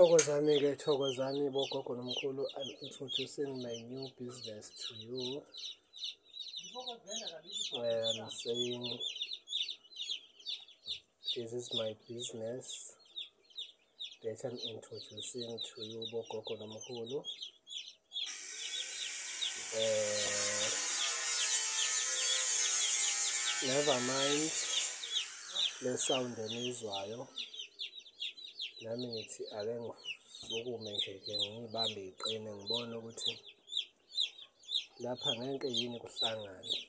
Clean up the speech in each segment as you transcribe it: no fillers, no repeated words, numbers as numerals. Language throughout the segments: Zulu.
Thokozani-ke, thokozani bogogo nomkhulu. I'm introducing my new business to you. I'm saying this is my business that I'm introducing to you bogogo nomkhulu. Never mind le sound eniyizwayo. Nami ngithi ake ngisukume nje ke ngiyibambe iqine ngibone ukuthi lapha ngeke yini kuhlangane.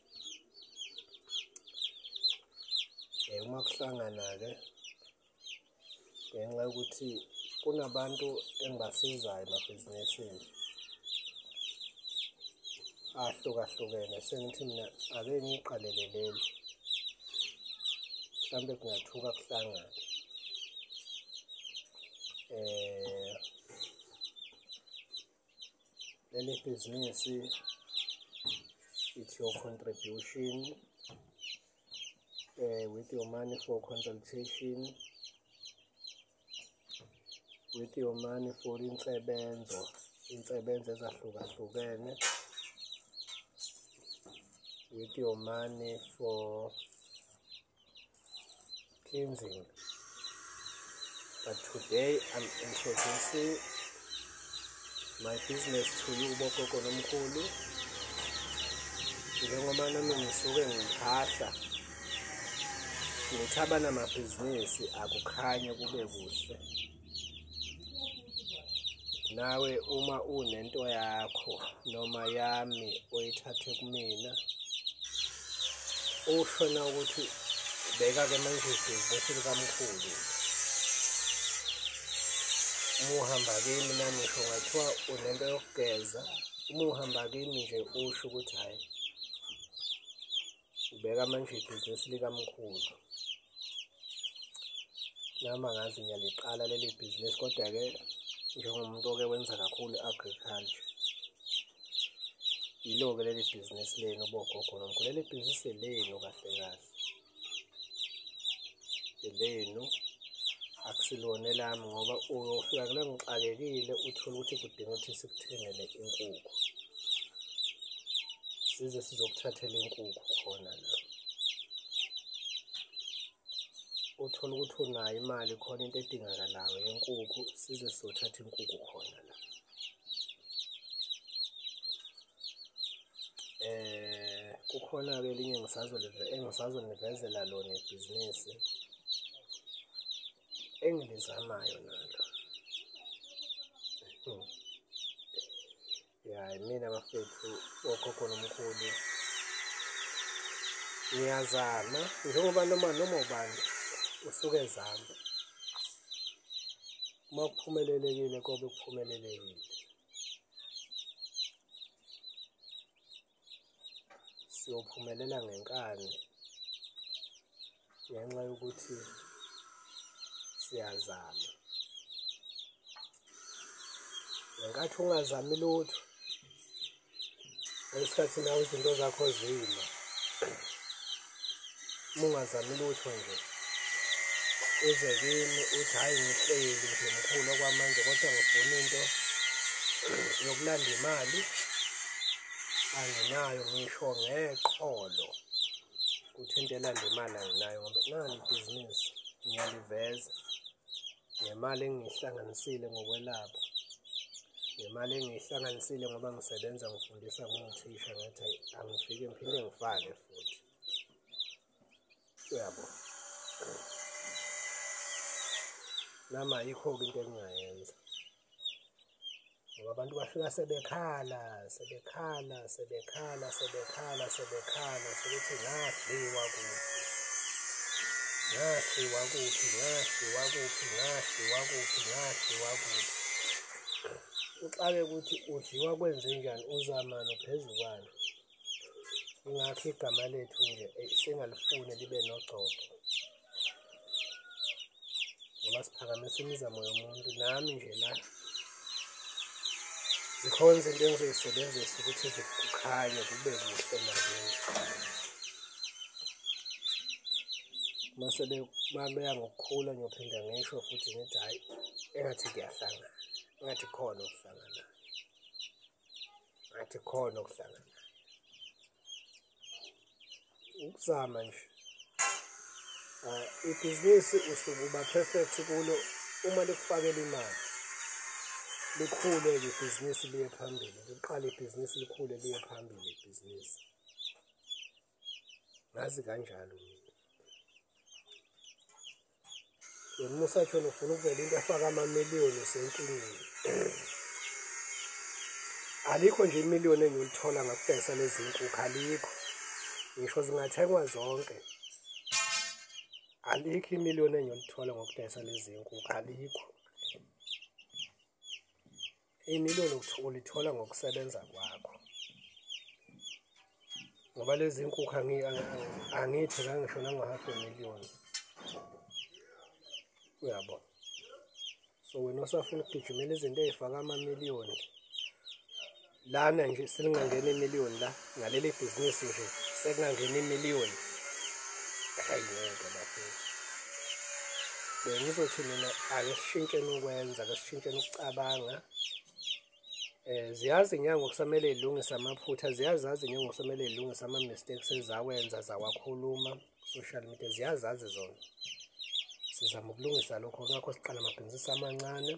Uma kuhlangana-ke ngenxa yokuthi kunabantu engibasizayo emabhizinisini ahlukahlukene, sengithi mina ake ngiyiqalele leli, mhlampe kungathuka kuhlangane. Leli bhizinisi, it's your contribution with your money for consultation, with your money for insebenzo, insebenzo ezahlukahlukene, with your money for cleansing. But today I'm introducing my business to you bogogo nomkhulu. Njengoba nami ngisuke ngiphahla ngithi abanamabhizinisi akukhanye kube kuhle. Nawe uma unento yakho noma yami oyithathe kumina, ushona ukuthi beka-ke manje ibhizinisi likamkhulu. Uma uhamba kimi nami ngisho ngathiwa unento yokugeza, uma uhamba kimi nje usho ukuthi hhayi, ubeka manje ibhizinisi likamkhulu. Nami angazi ngiyaliqala leli bhizinisi, kodwa-ke njengomuntu oke wenza kakhulu i-agriculture, yilo-ke leli bhizinisi lenu bogogo nomkhulu. Leli bhizinisi lenu kahle kahle, elenu, akusilona elami, ngoba uyofika kule ngixakekile uthole ukuthi kudinga ukuthi sikuthengele inkukhu, size sizokuthathela inkukhu khona la. Uthole ukuthi unayo imali khona into edingakalayo yenkukhu, size sizothatha inkukhu khona la. Kukhona-ke elinye engisazonivezela lona ibhizinisi engilizamayo nalo. Ya, mina bafethu okhokho nomkhulu ngiyazama, njengoba noma ubani usuke ezama. Uma kuphumelelekile kobe kuphumelelekile. Siyophumelela ngenkani ngenxa yokuthi siyazama. Ngenkathi ungazami lutho, ngesikhathi nawe izinto zakho zima. Uma ungazami lutho nje, uze kimi uthi hhayi ngihleli nje mkhulu okwamanje, kodwa ngifuna into yokulanda imali, anginayo ngisho ngeqholo ukuthi into elanda imali anginayo, ngoba nali ibhizinisi ngiyaliveza ngemali engiyihlanganisile ngokwelapha, ngemali engiyihlanganisile ngoba ngisebenza ngifundisa nginguthisha, ngathi hhayi angifike ngiphinde ngifake futhi. Uyabo? Nami ayikho-ke into engingayenza, ngoba abantu bafika sebekhala, sebekhala, sebekhala, sebekhala, sebekhala, sekuthi ngadliwa kuphi, ngadliwa kuphi, ngadliwa kuphi, ngadliwa kuphi, ngadliwa kuphi. Uxake ukuthi udliwa kwenzenjani, uzamani uphezu kwani. Ingakho igama lethu nje singalifuni libe nogcobo, ngoba siphakamisa imizamo yomuntu. Nami nje la zikhona izinto engizoyisebenzisa ukuthi zikukhanye kube kuhle nakimi. Mase beya ngokukhula ngiyophinda ngisho futhi ngithi hhayi engathi kuyahlangana, engathi khona okuhlanganayo, ngathi khona okuhlanganayo. Ukuzama nje ibhizinisi usuke uba perfect kulo uma likufakela imali, likhule-ke ibhizinisi liye phambili, liqale ibhizinisi likhule liye phambili ibhizinisi. Ngazi kanjalo mina. Wena uma usathi wena ufuna ukuvela into efaka amamiliyoni usenkingeni. Alikho nje imiliyoni engiyolithola ngokudayisa lezi nkukhu, alikho. Ngisho zingathengwa zonke, alikho imiliyoni engiyolithola ngokudayisa lezi nkukhu, alikho. Imiliyoni ulithola ngokusebenza kwakho, ngoba lezi nkukhu angiyithenganga ngisho nango-half a million, uyabo. So wena osafuna ukugijimela izinto ey'faka amamiliyoni, lana nje selingangena imiliyoni la ngaleli bhizinisi nje sekungangena imiliyoni, hhayi ngeke bafethu. Bengizothi mina ake sishintsheni ukwenza, ake sishintsheni ukucabanga. Ziyazi iy'nyanga okusamele y'lungise amaphutha, ziyazazi iy'nyanga okusamele y'lungise ama-mistakes ezawenza zawakhuluma ku-social media, ziyazazi zona. Sizama ukulungisa lokho, ngakho siqala amabhizinisi amancane,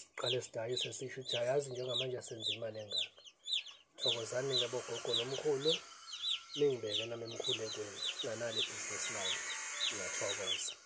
siqale sidayise sisho ukuthi yazi njengamanje senza imali engaka. Thokozani-ke bogogo nomkhulu, ningibeke nami emkhulekweni nganali ibhizinisi lami, ngiyathokoza.